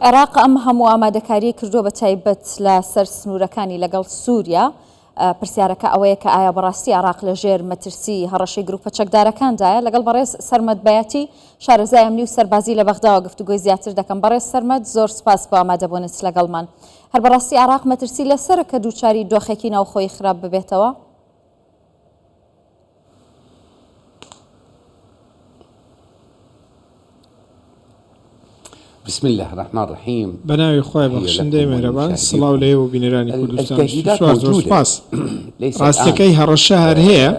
عێراق ئەم هەموو ئامادەکاریەی کردووە بە تایبەت لە سەر سنوورەکانی لەگەڵ سووریا، پرسیارەکە ئەوەیە کە ئایا بەڕاستی عێراق لە ژێر مەترسی هەڕەشەی گروپە چەکدارەکاندایە؟ لەگەڵ بەڕێز سەرمەد بەیاتی، شارەزای ئەمنی و سەربازی لە بەغداوە گفتوگۆی زیاتر دەکەم. بەڕێز سەرمەد زۆر سوپاس بۆ ئامادەبوونت لەگەڵمان. هەر بەڕاستی عێراق مەترسی لەسەرە کە دووچاری دۆخێکی ناوخۆیی خراپ ببێتەوە؟ بسم اللە الرحمن الرحیم بەناوی خوای تحیە بەخشندەی لکم مێهرەبان سڵاو ولمشاهدیکم لە ئێوە و بینەرانی کوردستان التهدیدات 24 زۆر موجودە سوپاس لیس الآن ڕاستیەکەی هەڕەشە هەر هەیە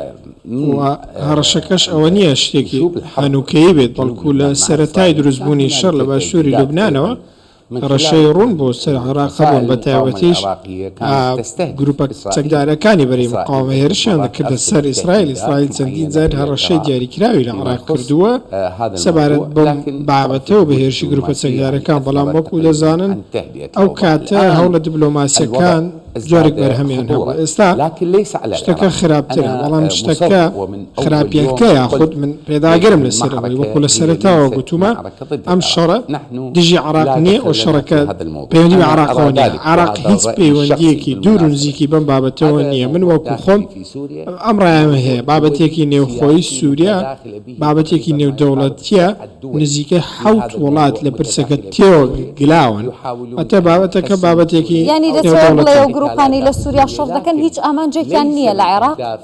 من و هەڕەشەکەش ئەوە نییە شتێکی نشوب الحرب هەنووکەیی بێت جنوب بەڵکو لە لبنان مع سەرەتای اسرائیل كان دروستبوونی شەڕ هنالك لە باشووری تهدیدات لوبنانەوە ايضا من هەڕەشەی خلال ڕوون بۆ سەر عێراق هەبوون الفصائل بە المقاومة تایبەتیش العراقية كانت تستهدف گروپە إسرائيل چەکدارەکانی بەرەی إسرائيل مقاومە عدة هێرشیان مرات دەکردە أرسلت سەر ئیسرائیل، تهديدات ئیسرائیل چەندین معينة جار إلى هەڕەشەی العراق دیاریکراوی لە فيما عێراق يخص کردووە هذا سەبارەت الموضوع بەم لكن ضعف بابەتە و بە الجهود هێرشی گروپە الدبلوماسية يعني چەکدارەکان، بەڵام أثمرت وەکو تقريبا دەزانن عن تهدئة ئەو الأوضاع کاتە الآن هەوڵە الوضع دبلۆماسیەکان جۆرێک ازداد بەرهەمیان هەبوو، خطورة ئێستا لكن ليس على شتەکە العراق خراپترە، أنا بەڵام مصر شتەکە ومن أول يوم خراپیەکە یاخود قلت من بأن پێداگرم لەسەر ئەوەی وەکو المعركة لە هي سەرەتاوە ليست گوتومە معركة ضد ئەم العراق شەڕە نحن دژی عێراق لا نییە و دخل لنا في شەڕەکە هذا الموضوع پەیوەندی بە أنا عێراقەوە أرى نییە، ذلك عێراق وهذا هیچ الرأي الشخصي پەیوەندییەکی دوور و بالمناسبة نزیکی بەم بابەتەوە هذا نییە، من موضوع وەکو خۆم داخلي في سوريا ئەم ڕایەمە موضوع هەیە، بابەتێکی دولي نێوخۆیی سياسي سووریا متداخل به بابەتێکی تقريبا ما يقارب نێودەوڵەتییە، 9 دول نزیکەی في حەوت هذا وڵات الموضوع لە پرسەکە متداخلة به تێوە سوريا گلاون، يحاولون واتە أن بابەتەکە يقسموا بابەتێکی سوريا یانی أو دەتەوێ بڵێی نێودەوڵەتییە. ئەو قتالات گرووپانەی لە داخل سووریا سوريا شەڕ دەکەن لكن هیچ ئامانجێکیان ليس نییە لە من عێراق؟ أهداف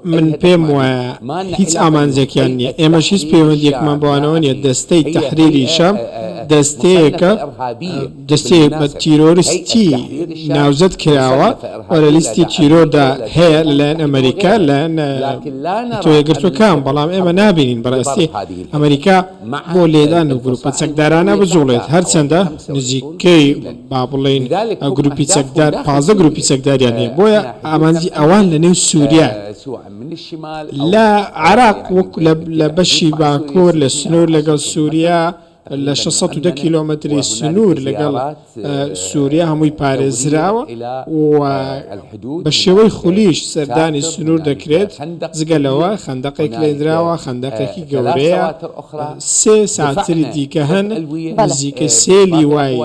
من پێم وایە هیچ ئامانجێکیان نییە، ئێمەش هیچ پەیوەندییەکمان بەوانەوە نییە، دەستەی تەحریری شام دەستەیەکە دەستەیەک بە تیرۆریستی ناوزەد کراوە و لە لیستی تیرۆردا هەیە لەلایەن ئەمەریکا لەلایەن نەتەوە یەکگرتووەکان، بەڵام ئێمە نابینین بەڕاستی ئەمەریکا بۆ لێدان لەو گروپە چەکدارانە بجوڵێت، هەرچەندە نزیکەی با بڵێین گروپی چەکدار 15 گروپی چەکداریان هەیە، بۆیە ئامانجی ئەوان لە نێو سووریا لە عێراق وەک لە بەشی باکوور لە سنوور لەگەڵ سووریا لە 610 کیلۆمەتری سنوور لەگەڵ سووریا هەمووی پارێزراوە و بە شێوەی خولیش سەردانی سنوور دەکرێت، جگە لەوە خەندەقێک لێنراوە، خەندەقێکی گەورەیە، سێ ساتری دیکە هەن، نزیکەی سێ لیوای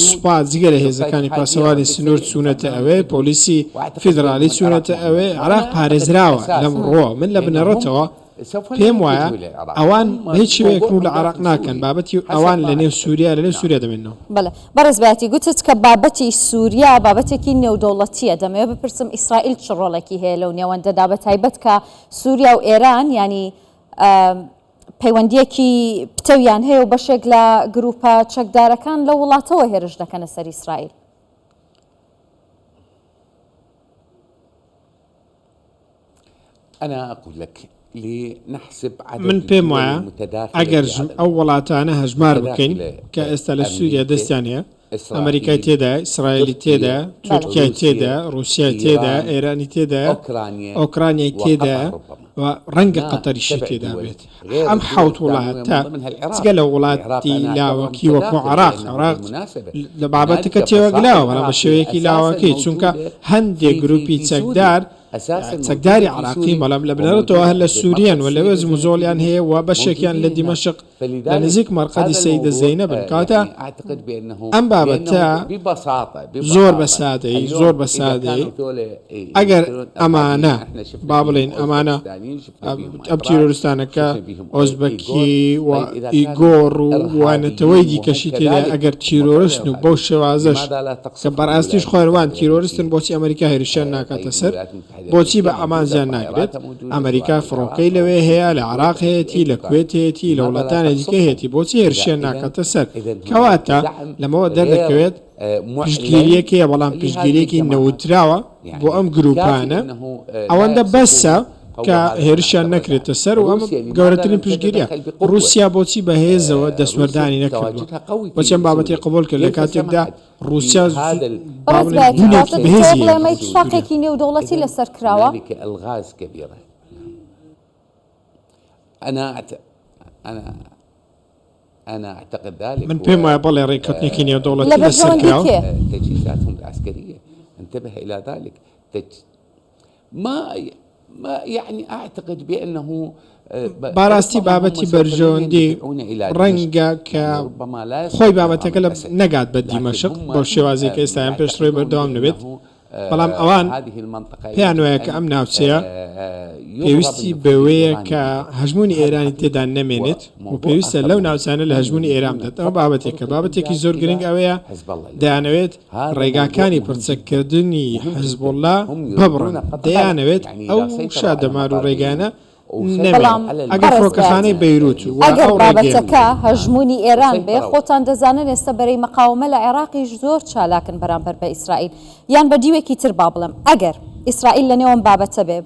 سوپا جگە لە هێزەکانی پاسەوانی سنوور چوونەتە ئەوێ، پۆلیسی فیدراڵی چوونەتە ئەوێ، عێراق پارێزراوە لەم ڕووەوە، من لە بنەڕەتەوە پێم وایە ئەوان بە هیچ شێوەیەک ڕوو لە عێراق ناکەن، بابەتی ئەوان لە نێو سووریا لە نێو سووریا دەمێننەوە. بەڵێ بەڕێز بەیاتی گوتت کە بابەتی سووریا بابەتێکی نێودەوڵەتییە، دەمەوێت بپرسم ئیسرائیل چ ڕۆڵێکی هەیە لەو نێوەندەدا بە تایبەت کە سووریا و ئێران یانی پەیوەندییەکی پتەویان هەیە و بەشێک لە گرووپە چەکدارەکان لەو وڵاتەوە هێرش دەکەنە سەر ئیسرائیل؟ من پێم وایە ئەگەر ئەو وڵاتانە هەژمار بکەین کە ئێستا لە سووریا دەستیان هەیە، ئەمەریکای تێدایە، ئیسرائیلی تێدایە، تورکیای تێدایە، ڕووسیای تێدایە، ئێرانی تێدایە، ئۆکرانیای تێدایە و ڕەنگە قەتەریشی تێدا بێت. ئەم حەوت وڵاتە جگە لە وڵاتی لاوەکی وەکو عێراق، عێراق لە بابەتەکە تێوەگلاوە بەڵام بە شێوەیەکی لاوەکی، چونکە هەندێک گرووپی چەکدار چەکداری عێراقین بەڵام لە بنەڕەتەوە هەر لە سووریان و لەوێ جموجۆڵیان هەیە و بەشێکیان لە دیمەشق لە نزیک مەرقەدی سەیدە زەینەبن کەواتە ئەم بابەتە زۆر بە سادەیی زۆر بە سادەیی ئەگەر ئەمانە با بڵێین ئەمانە ئەم تیرۆریستانە کە ئۆزبەکی و ئیگۆر و و نەتەوەی دیکەشی تێدایە ئەگەر تیرۆریستن و بەو شێوازەش کە بەڕاستیش خۆیان وان تیرۆریستن بۆچی ئەمریکا هێرشیان ناکاتە سەر بۆچی بە ئامانجیان ناگرێت ئەمریکا فڕۆکەی لەوێ هەیە لە عراق هەیەتی لە کوێت هەیەتی لە وڵاتانی دیکە هەیەتی بۆچی هێرشیان ناکاتە سەر کەواتە لەمەوە دەردەکەوێت پشتگیریەک هەیە بەڵام پشتگیریەکی نەوتراوە بۆ ئەم گروپانە ئەوەندە بەسە کە هێرشیان نەکرێتە سەر و ئەمە گەورەترین پشتگیریە ڕووسیا بۆچی بەهێزەوە دەستوەردانی نەکردووە بۆچی ئەم بابەتەی قبوڵ کرد لە کاتێکدا ڕووسیا بوونێکی بەهێزی هەیە ئەمە اتفاقێکی نێودەوڵەتی لەسەر کراوە. من پێم وایە بەڵێ ڕێککەوتنێکی نێودەوڵەتی لە لەسەر بەرژەوەندی کراوە. کێ؟ بەڕاستی بابەتی بەرژەوەندی ڕەنگە کە خۆی بابەتەکە لە نەگات بە دیمەشق بەو شێوازێک کە ئێستا یان پێشڕەوی بەردەوام نەبێت، بەڵام ئەوان پێیان وایە کە ئەم ناوچەیە پێویستی بەوەیە کە هەژموونی ئێرانی تێدا نەمێنێت و پێویستە لەو ناوچانە لە هەژموونی ئێران بدات. ئەمە بابەتێکە. بابەتێکی زۆر گرنگ ئەوەیە دەیانەوێت ڕێگاکانی پڕچەککردنی حزبوڵڵا ببڕن، دەیانەوێت ئەو شادەمار و ڕێگانە بەڵام نەمێنن. ئەگەر بەڕێز فڕۆکەخانەی بەیات، بەیروت و ئەگەر ئەو ڕێگەیە. بابەتەکە هەژموونی ئێران بێ، خۆتان دەزانن ئێستا بەرەی مەقاوەمە لە عێراقیش زۆر چالاکن بەرامبەر بە ئیسرائیل. یان بە دیوێکی تر با بڵێم، ئەگەر ئیسرائیل لەنێو ئەم بابەتە بێ،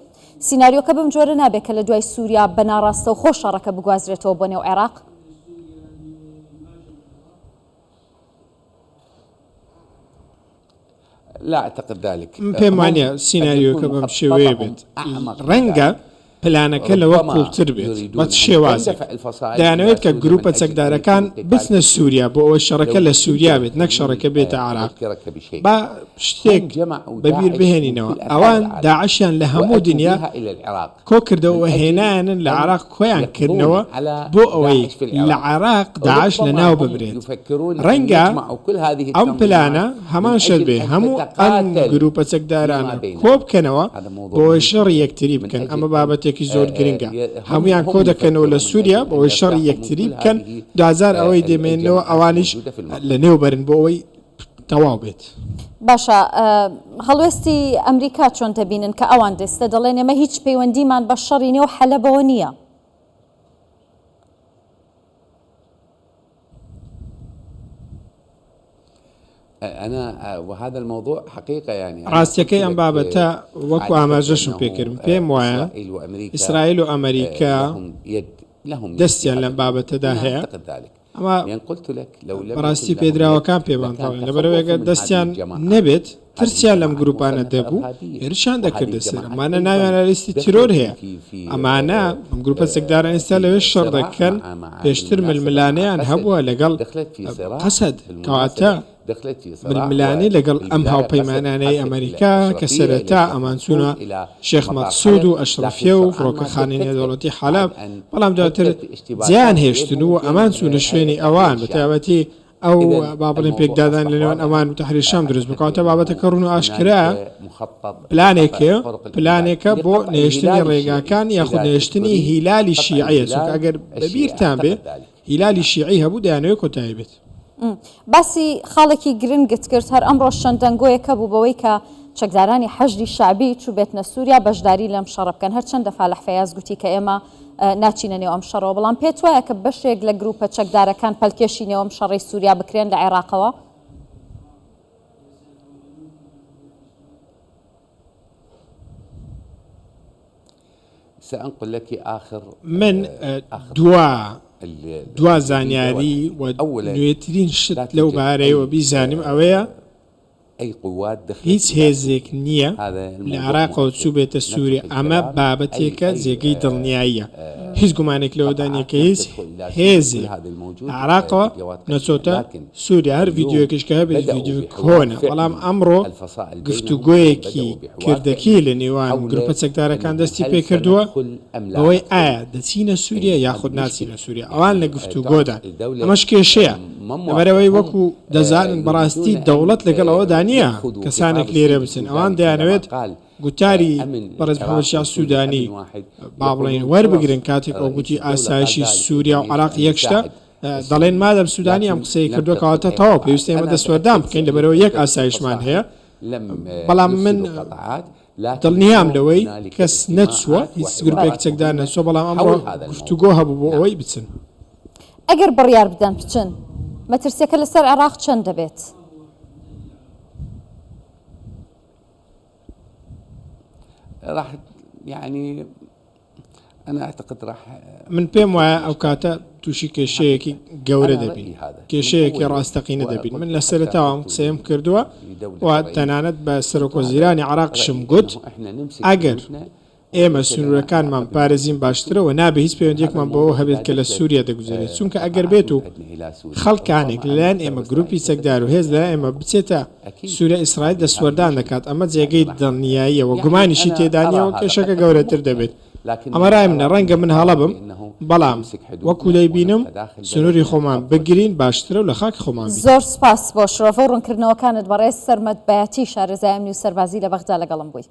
سیناریۆکە بەم جۆرە نابێ کە لە دوای سووریا بە ناڕاستەوخۆ شەڕەکە بگوازرێتەوە بۆ نێو عێراق؟ من پێم وانیە سیناریۆکە بەم شێوەیە بێت، ڕەنگە پلانەکە لەوە قوڵتر بێت، بە چ شێوازێک؟ دەیانەوێت کە گروپە چەکدارەکان بچنە سوریا بۆ ئەوەی شەڕەکە لە سوریا بێت نەک شەڕەکە بێتە عێراق. با شتێک بەبیر بهێنینەوە، ئەوان داعشیان لە هەموو دنیا کۆکردەوە و هێنایانن لە عێراق کۆیان کردنەوە بۆ ئەوەی لە عێراق داعش لەناو ببرێت. ڕەنگە ئەم پلانە هەمان شت بێ، هەموو ئەم گروپە چەکدارانە کۆبکەنەوە بۆ ئەوەی شەڕی یەکتری بکەن، ئەمە بابەتێکی زۆر گرنگە، هەموویان کۆدەکەنەوە لە سوریا بۆ ئەوەی شەڕی یەکتری بکەن، دواجار ئەوەی دەمێننەوە ئەوانیش لەنێو بەرن بۆ ئەوەی تەواو بێت. باشە هەڵوێستی ئەمریکا چۆن دەبینن کە ئەوان دێستە دەڵێن ئێمە هیچ پەیوەندیمان بە شەڕی نێو حەلەبەوە نییە؟ ڕاستیەکەی ئەم بابەتە وەکو ئاماژەشم پێکردم پێم وایە ئیسرائیل و ئەمریکا دەستیان لەم بابەتەدا هەیە ئەمە بەڕاستی پێدراوەکان پێمان دەڵێن لەبەرئەوەی گەر دەستیان نەبێت ترسیان لەم گروپانە دەبوو هێرشیان دەکردە سەر ئەمانە ناویان لە لیستی تیرۆر هەیە ئەمانە ئەم گروپە چەکداران ئێستا لەوێ شەڕ دەکەن پێشتر ململانێیان هەبووە لەگەڵ قەسەد کەواتە ململانێ لەگەڵ ئەم هاوپەیمانانەی ئەمەریکا کە سەرەتا ئەمان چوونە شێخ مەقسود و ئەشرەفیە و فڕۆکەخانەی نێودەوڵەتی حەلەب، بەڵام دواتر جێیان هێشتن و ئەمان چوونە شوێنی ئەوان، بەتایبەتی ئەو با بڵێین پێکدادان لە نێوان ئەوان و تەحریر شام دروست بوو، کەواتە بابەتەکە ڕوون و ئاشکرایە، پلانێکە پلانێکە بۆ نەهێشتنی ڕێگاکان یاخود نەهێشتنی هیلالی شیعیە، چونکە ئەگەر بەبیرتان بێ هیلالی شیعی هەبوو دەیانەوێت کۆتایی بێت. باسی خاڵێکی گرنگت کرد، هەر ئەمڕۆش چەند دەنگۆیەک هەبوو بەوەی کە چەکدارانی حەشدی شەعبی چووبێتنە سووریا بەشداری لەم شەڕە بکەن، هەرچەندە فالح فەیاز گوتی کە ئێمە ناچینە نێو ئەم شەڕەوە، بەڵام پێت وایە کە بەشێک لە گرووپە چەکدارەکان پەلکێشی نێو ئەم شەڕەی سووریا بکرێن لە عێراقەوە؟ من دوا دوا زانیاری و نوێترین شت لەو بارەیەوە بیزانم ئەوەیە هیچ هێزێک نییە لە عێراقەوە چووبێتە سووریا، ئەمە بابەتێکە جێگەی دڵنیاییە، هیچ گومانێک لەوەدا نییە کە هیچ هێزێک لە عێراقەوە نەچۆتە سووریا، هەر ڤیدیۆیەکیش کە هەبێت ڤیدیۆی کۆنە، بەڵام ئەمڕۆ گفتوگۆیەکی کردەکی لە نێوان گروپە چەکدارەکان دەستی پێکردووە بەوەی ئایا دەچینە سووریا یاخود ناچینە سووریا، ئەوان لە گفتوگۆدان، ئەمەش کێشەیە، لەبەرئەوەی وەکو دەزانن بەڕاستی دەوڵەت لەگەڵ ئەوەدا نییە کەسانێک لێرە بچن، ئەوان دەیانەوێت گوتاری بەڕێز محەمەد شیاع سوودانی با بڵێین وەربگرن کاتێک ئەو گوتی ئاسایشی سووریا و عێراق یەک شتە، دەڵێن مادەم سوودانی ئەم قسەی کردووە کەواتە تەواو پێویستە ئێمە دەستوەردان بکەین لەبەرئەوەی یەک ئاسایشمان هەیە، بەڵام من دڵنیام لەوەی کەس نەچووە، هیچ گروپێک چەکدار نەچووە، بەڵام ئەمڕۆ گفتوگۆ هەبوو بۆ ئەوەی بچن. ئەگەر بڕیار بدەن بچن، مەترسییەکە لەسەر عێراق چەند دەبێت؟ من پێم وایە ئەو کاتە تووشی کێشەیەکی گەورە دەبین، کێشەیەکی ڕاستەقینە دەبین. من لە سەرەتاوە ئەم قسەیەم کردووە و تەنانەت بە سەرۆکوەزیرانی عێراقیشم گوت، ئەگەر. ئێمە سنوورەکانمان بپارێزین باشترە و نابێ هیچ پەیوەندییەکمان بەوە هەبێت کە لە سووریا دەگوزەرێت، چونکە ئەگەر بێت و خەڵکانێک لەلایەن ئێمە گرووپی چەکدار و هێز لەلایەن ئێمە بچێتە سووریا ئیسرائیل دەستوەردان دەکات، ئەمە جێگەی دڵنیاییە و گومانیشی تێدا نییە و کێشەکە گەورەتر دەبێت. ئەمە رای منە، رەنگە من هەڵە بم، بەڵام وەکو دەیبینم سنووری خۆمان بگرین باشترە و لە خاکی خۆمان بین. زۆر سوپاس بۆ شرۆڤە و ڕوونکردنەوەکانت بەڕێز سەرمەد بەیاتی شارەزای ئەمنی و سەربازی لە بەغدا لەگەڵم بووی.